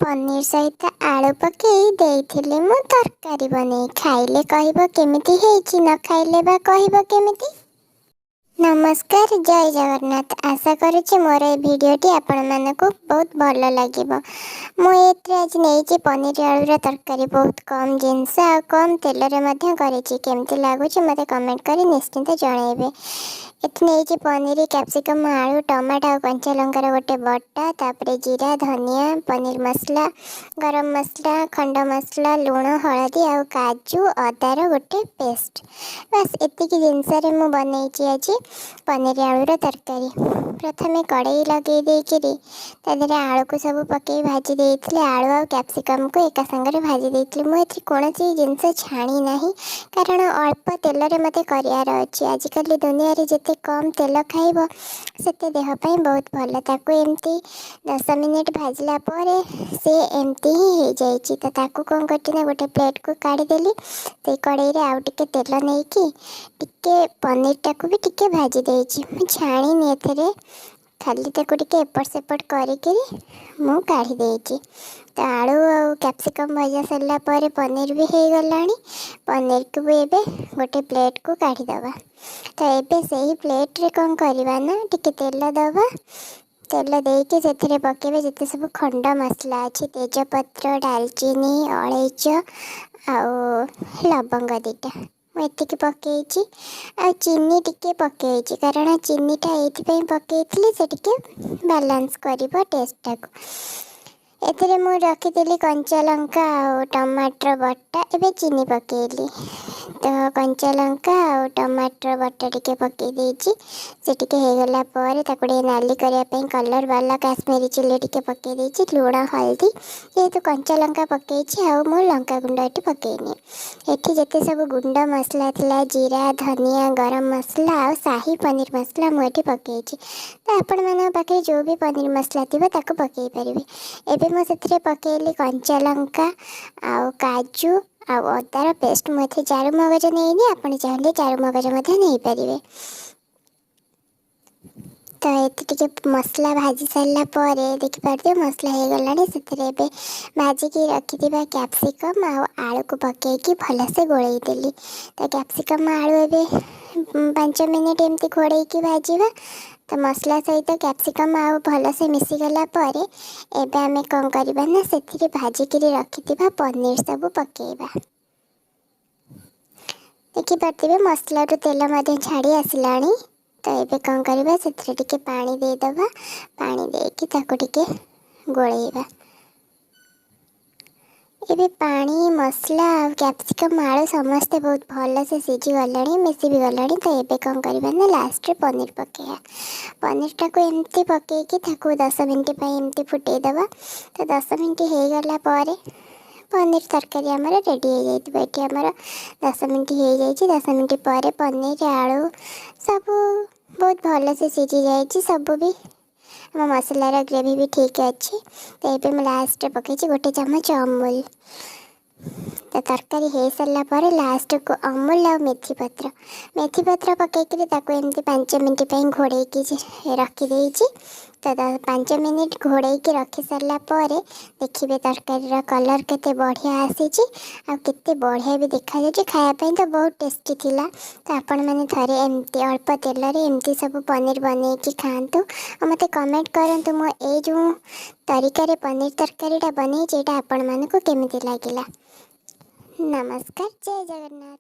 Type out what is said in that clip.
ପନିର ସହିତ ଆଳୁ ପକେଇ ଦେଇଥିଲି ମୁଁ ତରକାରୀ ବନେଇ। ଖାଇଲେ କହିବ କେମିତି ହେଇଛି, ନ ଖାଇଲେ ବା କହିବ କେମିତି? ନମସ୍କାର, ଜୟ ଜଗନ୍ନାଥ। ଆଶା କରୁଛି ମୋର ଏ ଭିଡ଼ିଓଟି ଆପଣମାନଙ୍କୁ ବହୁତ ଭଲ ଲାଗିବ। ମୁଁ ଏଥିରେ ଆଜି ନେଇଛି ପନିର ଆଳୁର ତରକାରୀ। ବହୁତ କମ୍ ଜିନିଷ ଆଉ କମ୍ ତେଲରେ ମଧ୍ୟ କରିଛି। କେମିତି ଲାଗୁଛି, ମୋତେ କମେଣ୍ଟ କରି ନିଶ୍ଚିନ୍ତ ଜଣାଇବେ। ଏଠି ନେଇଛି ପନିର, କ୍ୟାପ୍ସିକମ୍, ଆଳୁ, ଟମାଟୋ ଆଉ କଞ୍ଚା ଲଙ୍କାର ଗୋଟେ ବଟା, ତାପରେ ଜିରା, ଧନିଆ, ପନିର ମସଲା, ଗରମ ମସଲା, ଖଣ୍ଡ ମସଲା, ଲୁଣ, ହଳଦୀ ଆଉ କାଜୁ ଅଦାର ଗୋଟେ ପେଷ୍ଟ। ବାସ୍, ଏତିକି ଜିନିଷରେ ମୁଁ ବନେଇଛି ଆଜି ପନିର ଆଳୁର ତରକାରୀ। ପ୍ରଥମେ କଡ଼େଇ ଲଗେଇ ଦେଇକିରି ତା ଦେହରେ ଆଳୁକୁ ସବୁ ପକାଇ ଭାଜି ଦେଇଥିଲି। ଆଳୁ ଆଉ କ୍ୟାପ୍ସିକମ୍କୁ ଏକା ସାଙ୍ଗରେ ଭାଜି ଦେଇଥିଲି। ମୁଁ ଏଥିରେ କୌଣସି ଜିନିଷ ଛାଣି ନାହିଁ, କାରଣ ଅଳ୍ପ ତେଲରେ ମୋତେ କରିବାର ଅଛି। ଆଜିକାଲି ଦୁନିଆରେ ଯେତେ କମ୍ ତେଲ ଖାଇବ, ସେତେ ଦେହ ପାଇଁ ବହୁତ ଭଲ। ତାକୁ ଏମିତି 10 ମିନିଟ୍ ଭାଜିଲା ପରେ ସେ ଏମିତି ହିଁ ହେଇଯାଇଛି। ତ ତାକୁ କ'ଣ କରିଛି ନା, ଗୋଟେ ପ୍ଲେଟ୍କୁ କାଢ଼ିଦେଲି। ସେଇ କଡ଼େଇରେ ଆଉ ଟିକେ ତେଲ ନେଇକି ଟିକେ ପନିରଟାକୁ ବି ଟିକେ ଭାଜି ଦେଇଛି। ମୁଁ ଛାଣିନି ଏଥିରେ, ଖାଲି ତାକୁ ଟିକେ ଏପଟ ସେପଟ କରିକିରି ମୁଁ କାଢ଼ି ଦେଇଛି। ତ ଆଳୁ ଆଉ କ୍ୟାପ୍ସିକମ୍ ଭଜା ସରିଲା ପରେ ପନିର ବି ହେଇଗଲାଣି। ପନିରକୁ ବି ଏବେ ଗୋଟେ ପ୍ଲେଟ୍କୁ କାଢ଼ିଦେବା। ତ ଏବେ ସେହି ପ୍ଲେଟ୍ରେ କ'ଣ କରିବା ନା, ଟିକେ ତେଲ ଦେବା। ତେଲ ଦେଇକି ସେଥିରେ ପକାଇବେ ଯେତେ ସବୁ ଖଣ୍ଡ ମସଲା ଅଛି, ତେଜପତ୍ର, ଡାଲଚିନି, ଅଳେଇଚ ଆଉ ଲବଙ୍ଗ ଦୁଇଟା ମୁଁ ଏତିକି ପକାଇଛି। ଆଉ ଚିନି ଟିକେ ପକାଇଛି, କାରଣ ଚିନିଟା ଏଇଥିପାଇଁ ପକାଇଥିଲି, ସେ ଟିକେ ବାଲାନ୍ସ କରିବ ଟେଷ୍ଟଟାକୁ। ଏଥିରେ ମୁଁ ରଖିଥିଲି କଞ୍ଚା ଲଙ୍କା ଆଉ ଟମାଟର ବଟା। ଏବେ ଚିନି ପକାଇଲି, ତ କଞ୍ଚା ଲଙ୍କା ଆଉ ଟମାଟର ବଟା ଟିକେ ପକାଇ ଦେଇଛି। ସେ ଟିକେ ହେଇଗଲା ପରେ ତାକୁ ଟିକେ ନାଲି କରିବା ପାଇଁ କଲର୍ ବାଲା କାଶ୍ମୀରୀ ଚିଲି ଟିକେ ପକାଇ ଦେଇଛି। ଲୁଣ, ହଳଦୀ। ଯେହେତୁ କଞ୍ଚା ଲଙ୍କା ପକାଇଛି, ଆଉ ମୁଁ ଲଙ୍କା ଗୁଣ୍ଡ ଏଠି ପକାଇନି। ଏଠି ଯେତେ ସବୁ ଗୁଣ୍ଡ ମସଲା ଥିଲା, ଜିରା, ଧନିଆ, ଗରମ ମସଲା ଆଉ ସାହି ପନିର ମସଲା ମୁଁ ଏଠି ପକାଇଛି। ତ ଆପଣମାନଙ୍କ ପାଖରେ ଯେଉଁ ବି ପନିର ମସଲା ଥିବ, ତାକୁ ପକାଇ ପାରିବେ। ଏବେ ମୁଁ ସେଥିରେ ପକାଇଲି କଞ୍ଚା ଲଙ୍କା ଆଉ କାଜୁ ଆଉ ଅଦାର ପେଷ୍ଟ। ମୁଁ ଏଥିରେ ଚାରୁମଗଜ ନେଇନି, ଆପଣ ଚାହିଁଲେ ଚାରୁମଗଜ ମଧ୍ୟ ନେଇପାରିବେ। ତ ଏଠି ଟିକେ ମସଲା ଭାଜି ସାରିଲା ପରେ, ଦେଖିପାରୁଥିବେ ମସଲା ହେଇଗଲାଣି, ସେଥିରେ ଏବେ ଭାଜିକି ରଖିଥିବା କ୍ୟାପ୍ସିକମ୍ ଆଉ ଆଳୁକୁ ପକାଇକି ଭଲସେ ଗୋଳେଇ ଦେଲି। ତ କ୍ୟାପ୍ସିକମ୍ ଆଳୁ ଏବେ 5 ମିନିଟ୍ ଏମିତି ଘୋଡ଼େଇକି ଭାଜିବା। ତ ମସଲା ସହିତ କ୍ୟାପ୍ସିକମ୍ ଆଉ ଭଲସେ ମିଶିଗଲା ପରେ ଏବେ ଆମେ କ'ଣ କରିବା ନା, ସେଥିରେ ଭାଜିକିରି ରଖିଥିବା ପନିର ସବୁ ପକାଇବା। ଦେଖିପାରୁଥିବେ ମସଲାରୁ ତେଲ ମଧ୍ୟ ଛାଡ଼ି ଆସିଲାଣି। ତ ଏବେ କ'ଣ କରିବା, ସେଥିରେ ଟିକେ ପାଣି ଦେଇଦେବା। ପାଣି ଦେଇକି ତାକୁ ଟିକେ ଗୋଳେଇବା। ଏବେ ପାଣି, ମସଲା ଆଉ କ୍ୟାପ୍ସିକମ୍, ଆଳୁ ସମସ୍ତେ ବହୁତ ଭଲସେ ସିଝିଗଲାଣି, ମିଶି ବି ଗଲାଣି। ତ ଏବେ କ'ଣ କରିବା ନା, ଲାଷ୍ଟରେ ପନିର ପକାଇବା। ପନିରଟାକୁ ଏମିତି ପକାଇକି ତାକୁ 10 ମିନିଟ୍ ପାଇଁ ଏମିତି ଫୁଟେଇ ଦେବା। ତ 10 ମିନିଟ୍ ହେଇଗଲା ପରେ ପନିର ତରକାରୀ ଆମର ରେଡ଼ି ହେଇଯାଇଥିବ। ଏଠି ଆମର 10 ମିନିଟ୍ ହେଇଯାଇଛି। 10 ମିନିଟ୍ ପରେ ପନିର, ଆଳୁ ସବୁ ବହୁତ ଭଲସେ ସିଝି ଯାଇଛି। ସବୁ ବି ଆମ ମସଲାର ଗ୍ରେଭି ବି ଠିକ୍ ଅଛି। ତ ଏବେ ମୁଁ ଲାଷ୍ଟରେ ପକାଇଛି ଗୋଟେ ଚାମଚ ଅମୁଲ। ତ ତରକାରୀ ହେଇସାରିଲା ପରେ ଲାଷ୍ଟକୁ ଅମୁଲ ଆଉ ମେଥି ପତ୍ର, ମେଥି ପତ୍ର ପକାଇକିରି ତାକୁ ଏମିତି 5 ମିନିଟ୍ ପାଇଁ ଘୋଡ଼େଇକି ରଖିଦେଇଛି। ତ 5 ମିନିଟ୍ ଘୋଡ଼େଇକି ରଖି ସାରିଲା ପରେ ଦେଖିବେ ତରକାରୀର କଲର୍ କେତେ ବଢ଼ିଆ ଆସିଛି ଆଉ କେତେ ବଢ଼ିଆ ବି ଦେଖାଯାଉଛି। ଖାଇବା ପାଇଁ ତ ବହୁତ ଟେଷ୍ଟି ଥିଲା। ତ ଆପଣମାନେ ଥରେ ଏମିତି ଅଳ୍ପ ତେଲରେ ଏମିତି ସବୁ ପନିର ବନେଇକି ଖାଆନ୍ତୁ ଆଉ ମୋତେ କମେଣ୍ଟ କରନ୍ତୁ, ମୁଁ ଏଇ ଯେଉଁ ତରିକାରେ ପନିର ତରକାରୀଟା ବନେଇଛି, ଏଇଟା ଆପଣମାନଙ୍କୁ କେମିତି ଲାଗିଲା। ନମସ୍କାର, ଜୟ ଜଗନ୍ନାଥ।